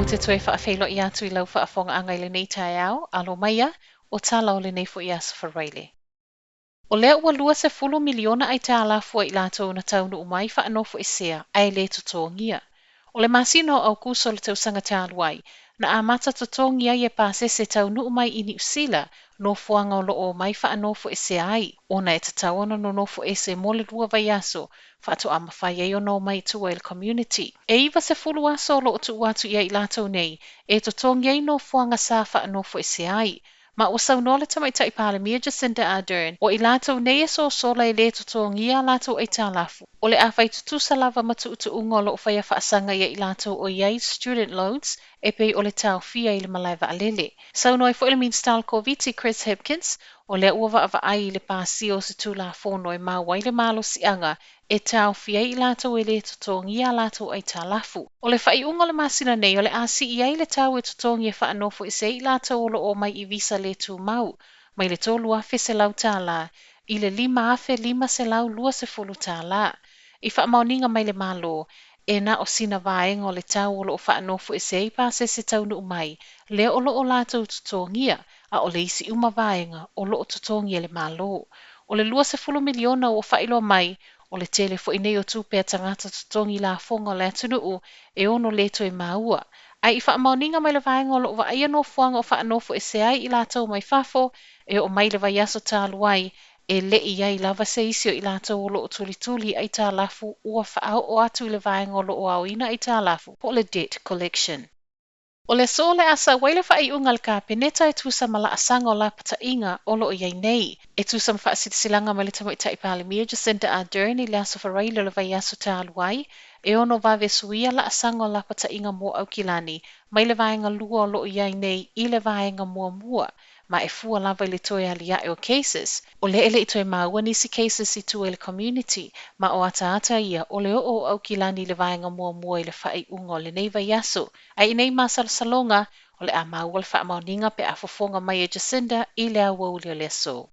te toe faafeiloai atu i lau faafogaaga i lenei taeao, alo maia, o tala o lenei foi aso Faraile. O lea ua 20 miliona aitalafu a i latou na taunuu mai faanofoesea ae le totogia. O le masina o Aukuso o le tausaga talu ai, na amata totogi ai e pasese taunuu mai i Niu Sila nofoaga o lo o omai faanofoesea ai, ona e tatau ona nonofo ese mo le 2 vaiaso faatoa mafai ai ona omai i tua i le community. E 90 aso o lo o tuu atu ia i latou nei e totogi ai nofoaga sa faanofoesea ai. Ma ua saunoa le Tamaitai Palemia Jacinda Ardern, o i latou nei e sosola e lē totogia a latou aitalafu, o le a fai tutusa lava ma tuutuuga o lo o faia faasaga ia i latou o i ai student loans e pei o le taofia i le malae vaalele. Saunoa ai foi le Minisita o le Koviti Chris Hipkins, o lea ua vaavaai i le pasia o se Tulafono e maua ai le malosiaga e taofia ai i latou e lē totogia a latou aitalafu. O le faaiuga o le masina nei o le a sii ai le tau e totogi e faanofoesea ai i latou o lo o omai i visa le tumau, mai le $3,100 i le $5,520. I faamaoniga mai le Malo, e na o sina vaega o le tau o lo o faanofoesea ai pasese taunuu mai, lea o lo o latou totogia, a o le isi uma vaega o lo o totogi e le Malo. O le 20 miliona ua faailoa mai, o le tele foi nei o tupe a tagata totogi lafoga o le atunuu e ono le toe maua. Ae i faamaoniga mai le vaega o lo o vaaia nofoaga o faanofoesea ai i latou mai fafo, e oo mai le vaiaso talu ai, e le i ai lava se isi o i latou o lo o tulituli i aitalafu ua faaoo atu i le vaega o lo o aoina aitalafu po o le debt collection. O le aso o le a sau ai le faaiuga a le Kapeneta e tusa ma laasaga o lapataiga o lo o i ai nei. E tusa ma faasilasilaga mai le Tamaitai Palemia Jacinda Ardern i le aso Faraile o le vaiaso talu ai, e ono vave suia laasaga o lapataiga mo Aukilani mai le vaega 2 o lo o i ai nei i le vaega 1, ma e fua lava i le toe aliae o cases. O lea e le i toe maua nisi cases i tua i le community, ma o ataata ia o le oo o Aukilani i le vaega 1 i le faaiuga o lenei vaiaso. Ae i nei masalosaloga, o le a maua le faamaoniga pe a fofoga mai e Jacinda i le aoauli o le aso.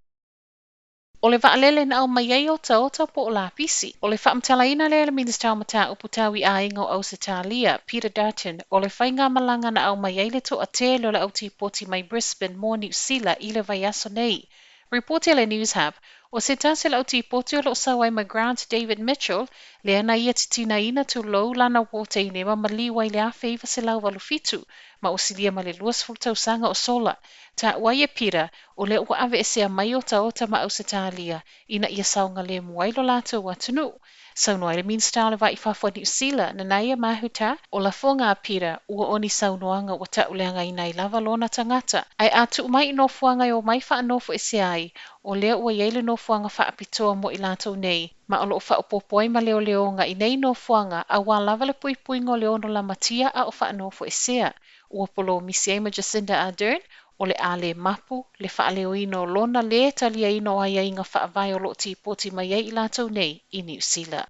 O le vaalele na aumai ai otaota po o lapisi. O le faamatalaina lea e le Minisita o Mataupu Tau i Aiga o Ausetalia, Peter Dutton, o le faigamalaga na aumai ai le toatele o le au tipoti mai Brisbane mo Niu Sila i le vaiaso nei. Ripoti a le Newshub, o se tasi o le au tipoti o lo o sau ai ma Grant David Mitchell, lea na ia titinaina tulou lana uō teine ma maliu ai i le 1987, ma ua silia ma le 20 tausaga o sola. Taua ai e Peter, o lea ua aveesea mai otaota ma Ausetalia ina ia saogalemu ai lo latou atunuu. Saunoa ai le Minisita o le Va i Fafo a Niu Sila, Nanaia Mahuta, o lafoga a Peter ua o ni saunoaga ua tauleagaina ai lava lona tagata. Ae a tuu mai i nofoaga e omai faanofoesea ai, o lea ua i ai le nofoaga faapitoa mo i latou nei, ma o lo o faaopoopo ai ma leoleoga i nei nofoaga aua lava le puipuiga o le ono lamatia a o faanofoesea. Ua polomisi ai ma Jacinda Ardern, o le a le mapu le faaleoina o lona lē taliaina o aiaiga faavae o lo o tipoti mai ai i latou nei i Niu Sila.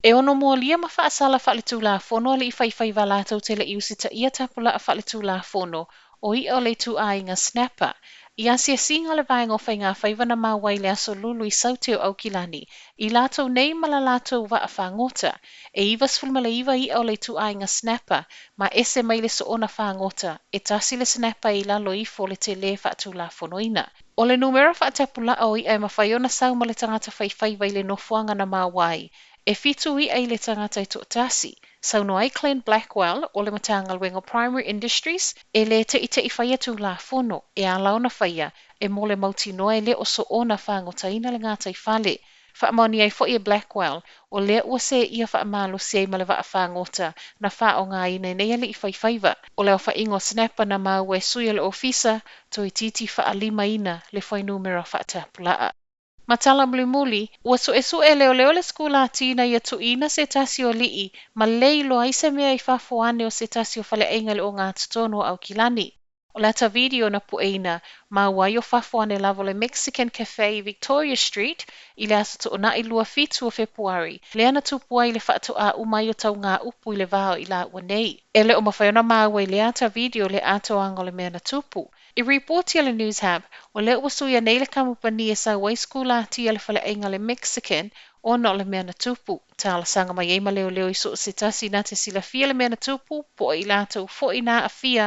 E ono molia ma faasala faaletulafono alii faifaiva latou te le i usitaia tapulaa faaletulafono o i'a o le ituaiga snapper i asiasiga a le Vaega o Faigafaiva na maua ai i le Aso Lulu i Saute o Aukilani i latou nei ma la latou vaa fagota. E 99 i'a o le ituaiga snapper ma ese mai le soona fagota, e tasi le snapper e i lalo ifo o le telē faatulafonoina. O le numera faatapulaa o i'a e mafai ona sau ma le tagata faifaiva i le nofoaga na maua ai, e 7 i'a i le tagata e toatasi. Saunoa ai Glenn Blackwell o le Matagaluega o Primary Industries, e lē teʻiteʻi faia tulafono, e ala ona faia, e mo le mautinoa e le o soona fagotaina le gataifale. Faamaonia ai foi e Blackwell, o lea ua seeia faamalosi ai ma le vaa fagota na faaaogaina e nei alii faifaiva. O le aofaiga o snapper na maua e sui o le ofisa, toeitiiti faalimaina le fuainumera faatapulaa. Ma tala mulimuli, ua suesue e leoleo le sikulati ina ia tuuina se tasi o alii ma le iloa ai se mea i fafo ane o se tasi o faleaiga i le ogatotonu o Aukilani. O le ata video na pueina, maua ai o fafo ane lava o le Mexican Cafe i Victoria Street i le aso Toonai 27 o Fepuari, lea na tupu ai le faatoa uma ai o taugā upu i le va o i laua nei. E le o mafai ona maua i lea ata video le atoaga o le mea na tupu. I ripoti a le Newshub, o lea ua suia nei le kamupani e sau ai sikulati a le faleaiga le Mexican ona o le mea na tupu. Talosaga mai ai ma leoleo i so o se tasi na te silafia le mea na tupu, po o i latou foi na aafia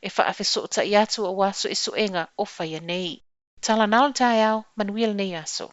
e faafesootai atu aua suesuega o faia nei. Tala na o le taeao, manuia lenei aso.